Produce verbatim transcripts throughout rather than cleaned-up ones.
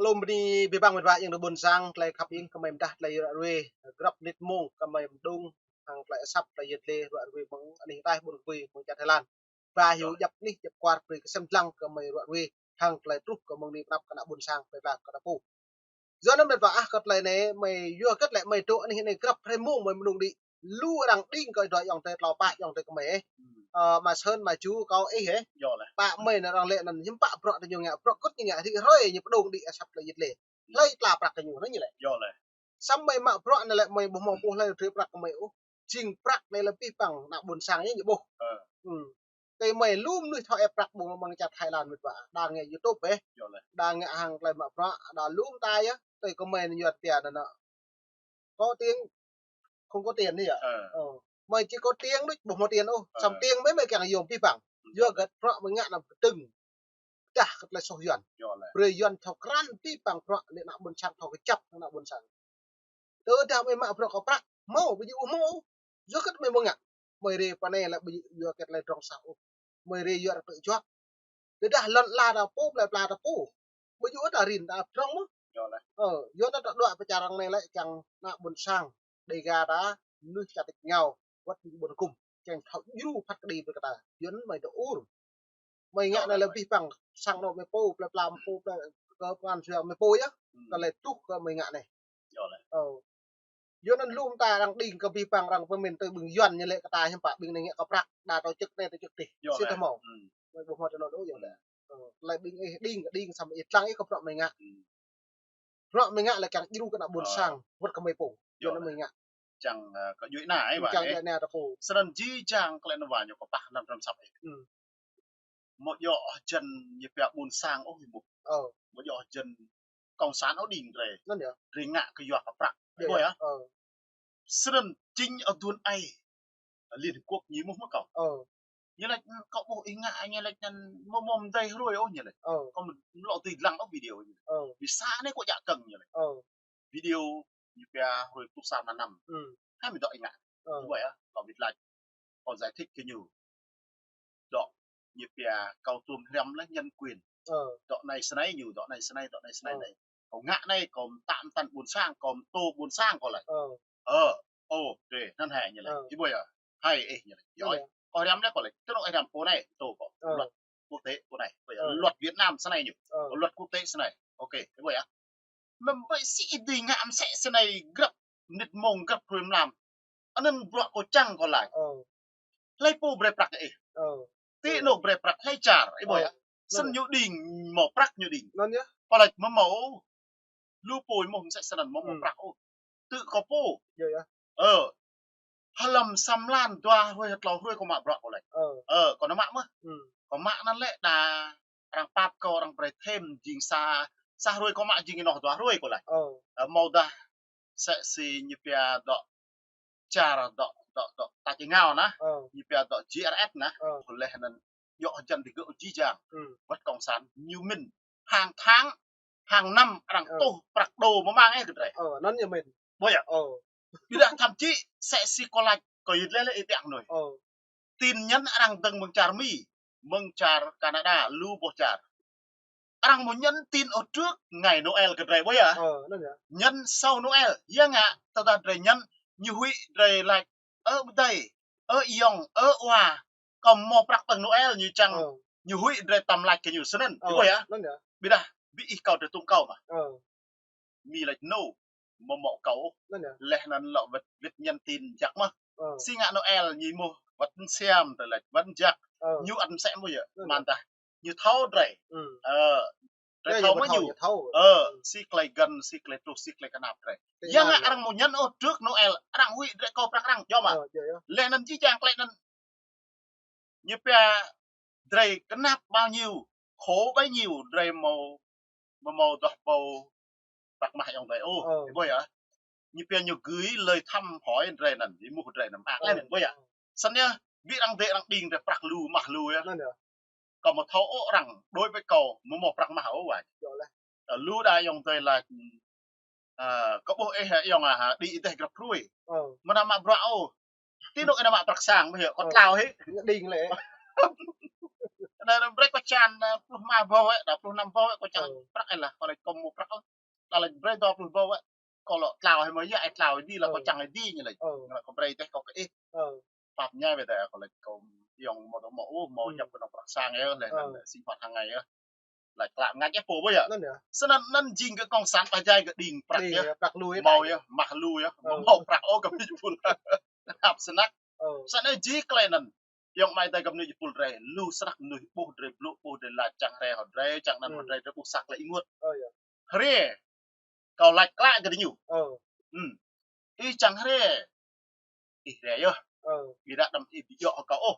Lŏm bơni abih bang met wa ayŏng adơi ƀôn sang, tơlơi khăp ing kơ mơi mơdah tơlơi ră ruai, grăp mơnit mông kơ mơi mơđung, hăng tơlơi asăp, tơlơi yet lĕ ră ruai mơ̆ng anih ataih ƀôn kơbui mơ̆ng čar Thái Lan. Ba hyu djăp anih djăp kwar brơi kơ sem lăng kơ mơi ră ruai, hăng tơlơi truh kơ mơ̆ng anai pơanăp kơ ană ƀôn sang, plơi pla kơ ta pô. Yua anŭn met wa ah, kơ tơlơi anai mơi yua hơget lĕ mơi dŏ anih anai grăp hrơi mông mơi mơđung đĭ. Lu arăng đing kơ dua ayŏng adơi tlâo pă ayŏng adơi kơ mơi ĕh. Ơ, ama Sơn, ama Ju, kâo ĕh ĕh. Pă mơi anŭn arăng lĕ anŭn hiư̆m pă bruă tơ ñu ngă, bruă hơget ñu ngă, rĭ hrơi ñu pơđung đĭ asăp tơlơi yet lĕ. Hlơi tla prăk kơ ñu, anŭn ñu lĕ. Samơ̆ mơi mă bruă anai lĕ mơi ƀu hmâo pô hlơi tla prăk kơ mơi ôh. Jing prăk anai lĕ abih bang ană ƀôn sang ñu ƀuh. Ơ. Hmm. Tơl mơi lu mơnuih thâo ĕp prăk ƀơ̆ng ƀơ̆ng čar Thái Lan met wa. Đa ngă YouTube ĕh. Đa ngă hăng tơlơi mă bruă, đa lu mơta yơh. Tơl kơ mơi anŭn yua tia anŭn. Có tiếng, không có tiền anai yơh. Ơ. Mơi chỉ có tiếng đôč, ƀu hmâo tiền ôh. Samơ̆ tiếng mơi mơi kiăng yôm abih bang. Yua hơget bruă mơi ngă anŭn pơdơ̆ng. Dah kơ tơlơi soh Yuan. Brơi Yuan thâo krăn abih bang bruă lĕ ană ƀôn sang thâo kơjăp ană ƀôn sang. Tơdah mơi mă bruă kơ prăk, hmâo, ƀu djơ̆ ƀu hmâo. Yua hơget mơi ƀu ngă. Mơi rai pơ anai lĕ ƀu djơ̆ yua hơget tơlơi drŏng sah ôh. Mơi rai yua arăng tơjuă. Tơdah lŏn ala ta pô, plơi pla ta pô. Ƀu djơ̆ ta rin ta drŏng mơ̆n. Ơ, yua anŭn ta dŏ pơ čar arăng anai lĕ kiăng ană ƀôn sang. Dêga ta, mơnuih čar tač rơngiao, wơ̆t ƀing ƀôn hơkŭm. Kiăng thâo djru phat kơđi brơi kơ ta. Yua anŭn mơi dŏ ur. Mơi ngă anai lĕ abih bang sang anŏ mơi pô, plơi pla mơi pô, plơi kơ pran jua mơi pô yơh. Kơ lĕ truh kơ mơi ngă anai. Ơ. Yua anŭn lu mơta arăng đing kơ abih bang arăng pơmĭn tơl ƀing Yuan ñu lĕ kơ ta hiư̆m pă, ƀing anai ngă kơ prăk, đa tổ chức anai tổ chức adih. Sĭt tơhmâo. Mơi ƀu hmâo tơlơi anŭn ôh yơh. Ơ, tơlơi ƀing ih đing, đing samơ̆ ih lăng ih kơ bruă mơi ngă. Bruă mơi ngă lĕ kiăng djru kơ ană ƀôn sang, wơ̆t kơ mơi pô. Yua anŭn mơi ngă. Čang, ơ, kơ djuai ană ih wa. Čang djuai ană ta pô. Snăn jih jang tơlơi anŭn wa ñu kơpah anăn hrăm asăp ih. Mơ̆ djơ̆ hơjăn ñu pia ƀôn sang ôh ih ƀuh. Mơ̆ djơ̆ hơjăn cộng sản ôh đing drei. Anŭn yơh. Drei ngă kơ yua kơ prăk. Ih ƀuh yơh. Snăn jing aduôn ai Liên Hợp Quốc ñu ƀuh mơ̆ kâo. Ñu laĭ, kâo ƀuh ih ngă, ñu laĭ anŭn mơ̆ mơ̆ mơdơi hruê ôh ñu laĭ. Kâo mơ̆ lŏ dưi lăng ôh video ñu. Bi sa anai kâo djă kơ̆ng ñu laĭ. Video ñu pia hruê pluh sa mlan năm. Hai mươi dŏ ih ngă. Ih ƀuh yơh, kâo wĭt laĭ. Kâo giải thích kơ ñu. Dŏ ñu pia kâo tuôm hriăm lĕ nhân quyền. Dŏ anai snei ñu, dŏ anai snei, dŏ anai snei anai. Kâo ngă anai, kâo mtă mtăn ƀôn sang, kâo mtô ƀôn sang kâo laĭ. Ơ, ơ, drei, anăn hai ñu laĭ. Ih ƀuh yơh, hai ih ñu laĭ. Yơh. Kâo hriăm lĕ kâo laĭ. Tơl anŏ ih hriăm pô anai, mtô kâo. Luật quốc tế pô anai. Ƀuh yơh, luật Việt Nam snei ñu. Luật quốc tế snei. Ok, ih ƀuh yơh. Mơ̆ ƀơi si ih dưi ngă msĕ snei grăp mơnit mông grăp hruê mlam. Anăn bruă kâo čang kâo laĭ. Hlei pô brei prăk kơ ih. Ti anŏ brei prăk hlei čar, ih ƀuh yơh. Snăn ñu đing, hmâo prăk ñu đing. Kâo laĭ mơ̆ hmâo. Lu pô ih ƀuh msĕ snăn mơ̆ hmâo prăk ôh. Tŭ kâo pô. Ơ. Hlăm sa mlan dua hruê tlâo hruê kâo mă bruă kâo laĭ. Ơ, kâo nao mă mơ̆. Kâo mă anăn lĕ đa arăng pap kâo arăng brei thêm jing sa, sa hruê kâo mă jing ênoh dua hruê kâo laĭ. Ơ, hmâo dah msĕ si ñu pia dŏ čar dŏ, dŏ, dŏ tač rơngiao anăn. Ñu pia dŏ G R S anăn. Leh anăn djơ̆ hơjăn digơ̆ jih jang. Wơ̆t cộng sản ñu mĭn hàng tháng, hàng năm arăng tuh prăk đô mơ̆ng ih kơ drei. Anăn ñu mĭn. Ƀuh yơh. Ƀiădah thậm chí msĕ si kâo laĭ, kâo yit leh leh ih ƀiă mơnuih. Tin nhắn arăng dơ̆ng mơ̆ng čar Mi, mơ̆ng čar Canada, lu boh čar. Arăng mơ̆ nhắn tin ôh trước ngày Noel kơ drei ƀuh yơh. Nhắn sau Noel, yua ngă, tơdah drei nhắn, ñu huĭ drei laĭ, ơ pơdai, ơ ayŏng, ơ wa, kâo hmâo prăk ƀơ̆ng Noel ñu čang, ñu huĭ drei tăm lač kơ ñu snăn, ih ƀuh yơh. Ƀiădah, bi ih kâo drei tŭm kâo mơ̆. Mi lač no, mơ̆ hmâo kâo. Leh anăn lŏ wơ̆t, wơ̆t nhắn tin jak mơ̆. Si ngă Noel ñu mơ̆ wơ̆t siam tơ lač wơ̆t jak. Ñu ăt msĕ mơ̆ yơh, mơ̆ dah. Ñu thâo drei. Ơ, drei thâo mơ̆ ñu. Ơ, si klei găn, si klei truh, si klei knap drei. Yua ngă arăng mơ̆ nhắn ôh trước Noel, arăng huĭ drei kâo prăk arăng, yơh mơ̆. Leh anăn jih jang klei anăn ñu pia drei knap bao nhiêu, khổ bấy nhiêu, drei hmâo, hmâo, hmâo duah ƀâo prăk mah ayŏng adei ôh. Ih ƀuh yơh. Ñu pia ñu gửi lời thăm hỏi drei anăn, ñu ƀuh drei anăn mơak leh anăn, ƀuh yơh. Snăn yơh, bi arăng dê arăng đing drei prăk lu mah lu yơh. Kâo mơ̆ thâo ôh arăng, đối với kâo, mơ̆ hmâo prăk mah ôh wa. Ơ, lu đa ayŏng adei lač, ơ, kâo ƀuh ih ayŏng ah, đĭ ih dêh grăp hruê. Mơ̆ nao mă bruă ôh. Ti anŏ ih nao mă prăk sang, ƀuh yơh, kâo tlao hĭ. Ñu đing lĕ. Anai brơi kâo čang, ơ, pluh rơma rơbâo wơ̆t, đa pluh năm rơbâo wơ̆t kâo čang prăk ih lah, kâo laĭ kâo mơ̆ prăk ôh. Đa laĭ brơi dua pluh rơbâo wơ̆t. Kâo lŏ tlao hĭ mơ̆ yơh, ih tlao ih đĭ lah, kâo čang ih đĭ ñu laĭ. Kâo brơi dêh kâo kơ ih. Pap ñai wơ̆t đa kâo laĭ kâo yŏng mơ̆ tơ mơ̆ ôh, mơ̆ ñăp kơ nong prăk sang yơh, leh anŭn sinh hoạt hàng ngày yơh. Laĭ klă ngă yơh pô ƀơi yơh. Anŭn yơh. Snăn anŭn jing kơ kông sản pơjai kơ đing prăk yơh. Đing prăk lui mâo yơh, mah lu yơh, mơ̆ mâo prăk ôh kơ ƀing jơpul. Hăp snăk. Snăn jing klei anŭn. Yŏng amai adơi kơ mơnuih jơpul drei, lu snăk mơnuih ƀuh drei blŭ, ƀuh drei laĭ čang hre hŏ drei, čang anăn hŏ drei, drei ƀuh sa klei ih ênguôt. Hriê. Kâo laĭ klă kơ diñu. Ih čang hriê. Ih hriê yơh. Ƀiădah đăm ih ƀu djơ̆ hŏ kâo ôh.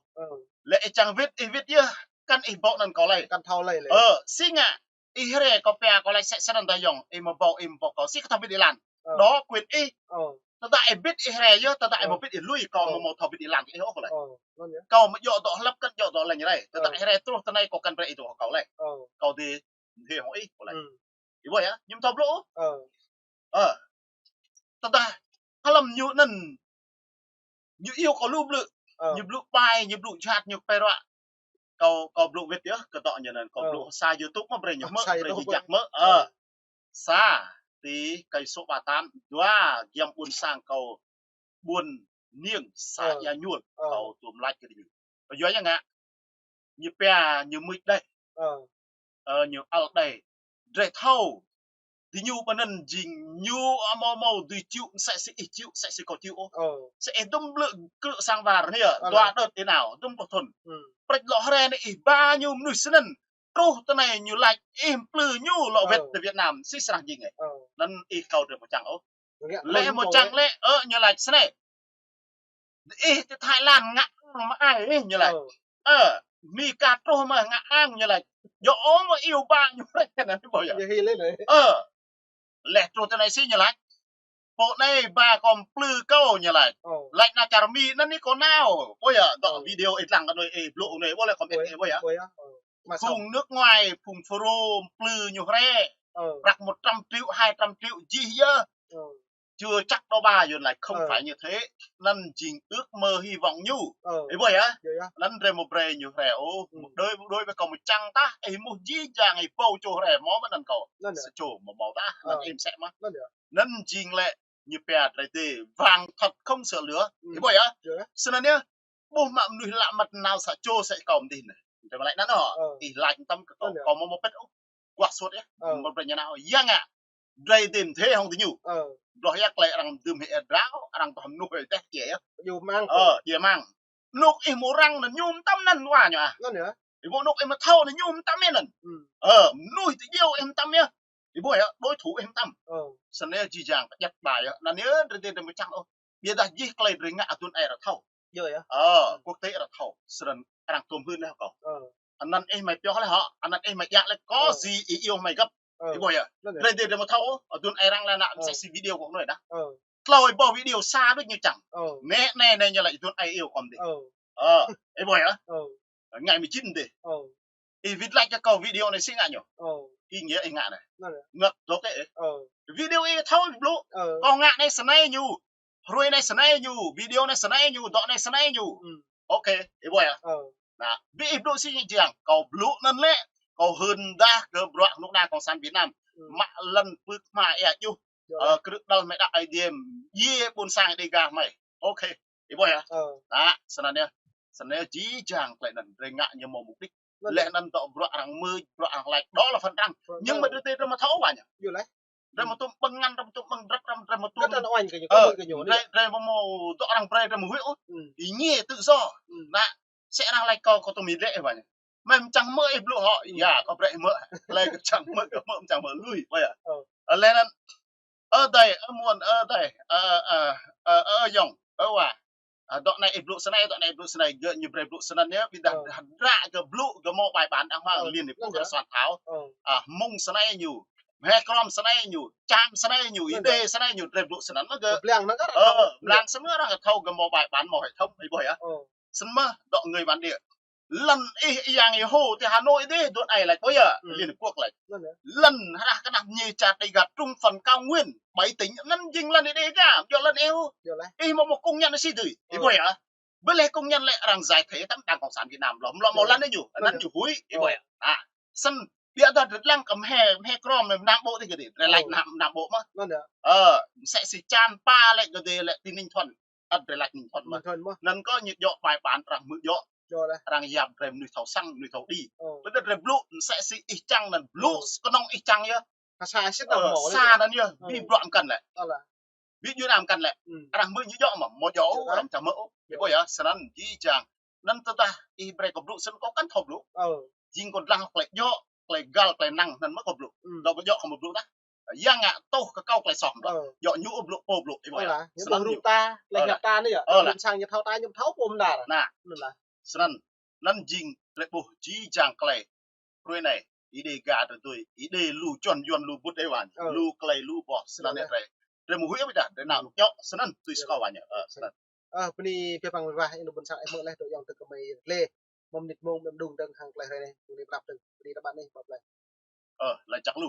Lĕ ih čang wĭt, ih wĭt yơh. Kăn ih ƀô̆ anăn kâo lei. Kăn thâo lei lĕ. Ơ, si ngă. Ih hriê kâo pia kâo laĭ sĕ snăn ta yŏng. Ih mơ̆ ƀô̆, ih mơ̆ ƀô̆ kâo. Si kơ thâo wĭt ih lăn. Đŏ kwĭt ih. Tơdah ih wĭt ih hriê yơh, tơdah ih mơ̆ wĭt ih lui, kâo mơ̆ mâo thâo wĭt ih lăn kơ ih ôh kâo laĭ. Kâo mơ̆ djơ̆ dŏ hlăp kăn djơ̆ dŏ lĕ ñu lei. Tơdah ih hriê truh tơ anai kâo kăn brơi ih dŏ hŏ kâo lei. Kâo dêh hriê hŏ ih kâo laĭ. Ih ƀuh yơh, ñu mơ̆ thâo blŭ ôh. Ơ. Tơdah hlăm ñu anăn, ñu iâu kâo lu blư̆. Ñu blŭ ƀai, ñu blŭ jhat, ñu pơruă. Kâo, kâo blŭ wĭt yơh, kơ dŏ ñu anăn, kâo blŭ sa YouTube mơ̆ brơi ñu mơ̆, brơi ñu jak mơ̆. Ơ. Sa, ti, cây số ba tám, dua, giăm ƀuôn sang kâo, ƀuôn Niêng, xã Ia Nhuôl, kâo tuôm laĭ kơ diñu. Yua ya ngă, ñu pia, ñu mưč đei. Ơ, ñu ăl đei. Drei thâo. Diñu ƀơi anăn jing ñu amâo mâo dưi čih, msĕ si ih čih, msĕ si kâo čih ôh. Sĕ ih dŭm blư̆ krư̆ sang war anai, dua đợt ih nao, dŭm pluh thŭn. Prĕč lŏ hriê anai ih ba ñu mơnuih snăn. Truh tơ anai ñu laĭ ih mplư ñu lŏ wĭt tơ Việt Nam, si srăng jing ai. Anăn ih kâo drei mơ̆ čang ôh. Lĕ mơ̆ čang lĕ, ơ, ñu laĭ snei. Ih ti Thái Lan ngă ang mơai ih ñu laĭ. Ơ, Mi ka truh mơ̆ ngă ang ñu laĭ. Yua ôh mơ̆ iâu ba ñu laĭ anăn ƀuh yơh. Ơ, leh truh tơ anai si ñu laĭ. Pô anai ba kâo mplư kâo ñu laĭ. Laĭ anăn čar Mi anăn ih kâo nao. Ƀuh yơh, dŏ video ih lăng kơ anai ih blŭ anai ƀuh leh comment ih ƀuh yơh. Phung nước ngoài, phung Fulro mplư ñu hriê. Prăk một trăm triệu, hai trăm triệu jih yơh. Chưa chắc đâu ba, Yuan laĭ không phải như thế. Anăn jing ước mơ hy vọng ñu. Ih ƀuh yơh. Anăn drei mơ̆ brơi ñu hriê ôh, mơ̆ đơi, mơ̆ đơi ƀơi kâo mơ̆ čang tah, ih mŭt jih jang ih pô čô hriê mơ̆ mơ̆ anăn kâo. Sa čô mơ̆ mâo tah, anăn ih msĕ mơ̆. Anăn jing lĕ ñu pia drei dêh vàng thật không sửa lửa. Ih ƀuh yơh. Snăn yơh. Ƀuh mă mơnuih lă măt nao sa čô sĕ kâo mơ̆ dih anai. Drei mơ̆ laĭ anăn ôh. Ih laĭ tăm kơ kâo, kâo mơ̆ mâo pĭt ôh. Guah sut yơh. Mơ̆ brơi ñu nao. Ya ngă. Drei dêh mơ̆ thê hŏng diñu. Bloh yơh klei arăng dưm hĭ drao, arăng tŏh mơnuih hĭ teh kiê yơh. Ơ, djơ̆ mơ̆ng. Anôk ih mơ̆ răng anăn ñu mơtam anăn wa ñu ah. Ih ƀuh anôk ih mơ̆ thâo anăn ñu mơtam yơh anăn. Ơ, mơnuih ti djeo ih mơtam yơh. Ih ƀuh yơh, đối thủ ih mơtam. Snei jih jang kơ djăp ƀai yơh. Anăn yơh drei dêh drei mơ̆ čang ôh. Ƀiădah jih klei drei ngă aduôn ai arăng thâo. Ơ, quốc tế arăng thâo. Snăn arăng tuôm hưn leh kâo. Anăn ih mơ̆ pioh leh hŏ, anăn ih mơ̆ djă leh kâo si ih iâu mơ̆ găp. Ih ƀuh yơh. Drei dêh drei mơ̆ thâo ôh, aduôn ai arăng leh anăn msĕ si video kâo anai đa. Tlâo ih ƀuh video sa đôč ñu čang. Anai, anai, anai ñu laĭ aduôn ai iâu kâo mơ̆ dih. Ơ, ih ƀuh yơh. Ngày mười chín dêh. Ih wĭt laĭ kơ kâo video anai si ngă ñu. Ih ngă, ih ngă anai. Ngă dŏ kơ ih. Video ih thâo ih blŭ. Kâo ngă anai snei ñu. Hruê anai snei ñu. Video anai snei ñu. Dŏ anai snei ñu. Ok, ih ƀuh yơh. Anăn, bi ih blŭ si ñu jing. Kâo blŭ anăn lĕ. Kâo hưn dah kơ bruă knŭk kna cộng sản Việt Nam. Mă lăn pưk hma ia djuh. Ơ, krư̆ đăl mơ̆ đăk ai diem. Yê ƀuôn sang Đêga mơ̆. Ok. Ih ƀuh yơh. Anăn, snăn yơh. Snei jih jang klei anăn drei ngă ñu mâo mục đích. Leh anăn dŏ bruă arăng mưč, bruă arăng laĭ, dŏ leh phần arăng. Nhưng mà drei dêh drei mơ̆ thâo wa ñu. Drei mơ̆ tuôm ƀơ̆ng ngăn, drei mơ̆ tuôm ƀơ̆ng drăp, drei mơ̆ tuôm. Drei, drei mơ̆ mâo dŏ arăng brơi drei mơ̆ huĭ ôh. Ih ngă tự do. Anăn, sĕ arăng laĭ kâo, kâo tuôm ih lĕ wa ñu. Mơ̆ čang mơ̆ ih blŭ hŏ. Ya, kâo brơi mơ̆. Lĕ kơ čang mơ̆, kơ mơ̆ čang mơ̆ lui wa yơh. Leh anăn Ơ adơi, ơ muôn, ơ adơi, ơ, ơ, ơ, ơ, yŏng, ơ wa. Dŏ anai ih blŭ snei, dŏ anai ih blŭ snei, gơ̆ ñu brơi blŭ snăn yơh, ƀiădah hơdră gơ̆ blŭ, gơ̆ mâo bài bản đàng hoàng, Liên Hiệp Quốc arăng soạn thảo. Hmông snei ñu, Hmei Krom snei ñu, Čam snei ñu, Êđê snei ñu, drei blŭ snăn mơ̆ gơ̆. Ơ, blang snăn arăng thâo gơ̆ mâo bài bản, mâo hệ thống, ih ƀuh yơh. Snăn mơ̆ dŏ người bản địa. Lăn ih, ih yang ih hô ti Hà Nội dih, aduôn ai laĭ ƀuh yơh, Liên Hợp Quốc laĭ. Lăn hrah kơ anăp mơñi čar Đêga trung phần cao nguyên, bảy tỉnh, anăn jing lăn Đêga, djŏ lăn ih hô. Ih mâo mơ̆ công nhận si dưi, ih ƀuh yơh. Ƀơi lĕ công nhận lĕ arăng giải thể tăm Đảng Cộng sản Việt Nam lŏm lŏm mơ̆ lăn ñu. Anăn ñu huĭ, ih ƀuh yơh. Nah, snăn ƀiă dah drei lăng kơ mhe, mhe krŏm mhe Nam Bộ tih kơ dih. Drei laĭ Nam, Nam Bộ mơ̆. Ơ, msĕ si čan pa lĕ kơ dih lĕ ti Ninh Thuận. Ăt drei laĭ Ninh Thuận mơ̆. Anăn kơ ñu djŏ bài bản arăng hmư̆ djŏ. Arăng yap drei mơnuih thâo săng, mơnuih thâo đĭ. Ƀiă dah drei blŭ msĕ si ih čang anăn blŭ kơnơ̆ng ih čang yơh. Sa anăn yơh, bi bruă mkăn lĕ. Bi djuai ania mkăn lĕ. Arăng hmư̆ ñu djŏ mơ̆, mơ̆ djŏ, arăng čang mơ̆. Ih ƀuh yơh, snăn jih jang. Anăn tơdah ih brei kâo blŭ snăn kâo kăn thâo blŭ. Jing kâo dlăng klei djŏ, klei găl, klei năng anăn mơ̆ kâo blŭ. Dŏ kâo djŏ kâo mơ̆ blŭ tah. Yang ngă tuh kơ kâo klei soh mơ̆. Djŏ ñu blŭ, pô blŭ, ih ƀuh yơh. Snăn ñu. Ơ, lĕ. Ƀuôn sang ñu thâo ta, ñu thâo pô mơ̆n. Nah. Snăn, anăn jing drei ƀuh jih jang klei. Hruê anei, Êđê gah drei tui, Êđê lu čuăn yuăn lu ƀut ih ƀuh. Lu klei lu boh, snăn yơh drei. Drei mơ̆ huĭ ƀiă dah, drei nao nuk djŏ, snăn tui si kâo ƀuh yơh. Ơ, snăn. Ơ, bơni biă mă wah, ih anŭn ƀuôn sang ih mơ̆ leh, dŏ yŏng tơ kơ mơi leh. Mơ̆ng mnĭt mông, mơ̆ng đung dơ̆ng hăng klei hruê anei, bơni prăp dơ̆ng, bơni tơpă anai, bơni. Ơ, laĭ čăk lu.